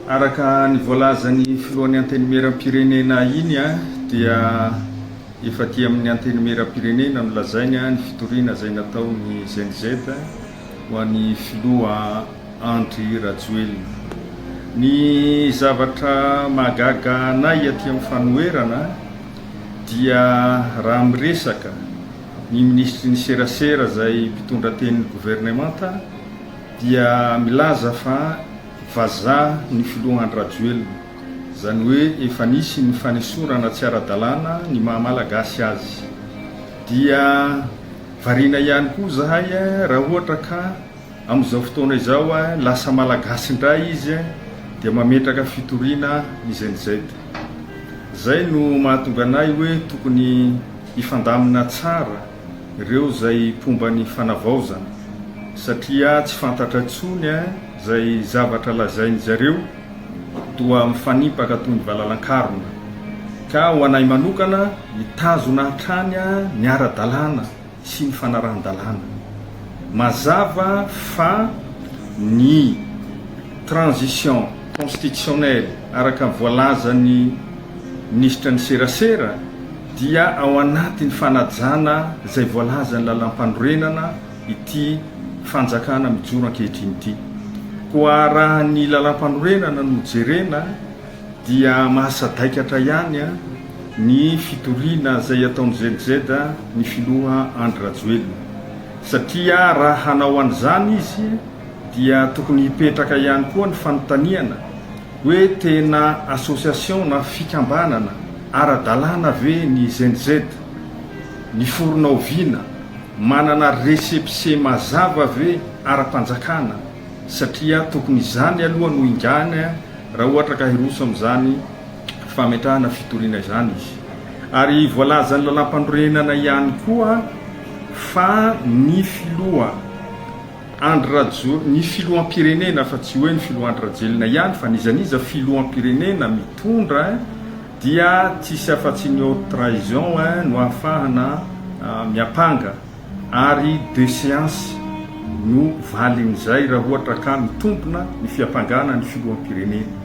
Araka ny voalazan'ny filohan'ny Antenimierampirenena iny dia efa aty amin'ny Antenimierampirenena no lazainy ny fitoriana izay nataon'ny Gen Z ho an'ny filoha Andry Rajoelina. Ny zavatra mahagaga anay aty amin'ny fanoherana dia raha miresaka ny minisitry ny serasera izay mpitondra tenin'ny governemanta dia milaza fa vazaha ny filoha Andry Rajoelina, izany hoe efa nisy ny fanesorana tsy ara-dalàna ny maha Malagasy azy. Dia variana ihany koa izahay raha ohatra ka amin'izao fotoana izao lasa Malagasy indray izy dia mametraka fitoriana ny Gen Z. Izay no mahatonga anay hoe tokony hifandamina tsara ireo izay mpomba ny fanavaozana satria tsy fantatra intsony izay zavatra lazain zareo toa mifanimpaka toy ny valalankarona ka ho anay manokana mitazona hatrany ny ara-dalàna sy ny fanarahan-dalàna. Mazava fa ny transition constitutionnelle araka ny voalazan'ny minisitra ny serasera dia ao anatin'ny fanajana izay voalazan'ny lalàmpanorenana ity fanjakana mijoro ankehitriny ity. Koa raha ny lalàmpanorenana no jerena dia mahasadaikatra ihany ny fitoriana izay ataon'ny GNZ ny filoha Andry Rajoelina. Satria raha hanao an'izany izy dia tokony hipetraka ihany koa ny fanontaniana hoe tena association na fikambanana ara-dalàna ve ny GNZ? Niforona oviana? Manana récépissé mazava ve ara-panjakana? Satria tokony izany aloha no ingany raha ohatra ka hiroso amin'izany fametrahana fitoriana izany izy. Ary voalazan'ny lalàmpanorenana ihany koa fa ny filoha Andry Rajo, ny filoham-pirenena fa tsy hoe ny filoha Andry Rajoelina ihany fa n'iza n'iza filoham-pirenena mitondra dia tsisy afa-tsy ny haute trahison no ahafahana miampanga ary deux séances no valin'izay raha ohatra ka mitombina ny fiampangana ny filoham-pirenena.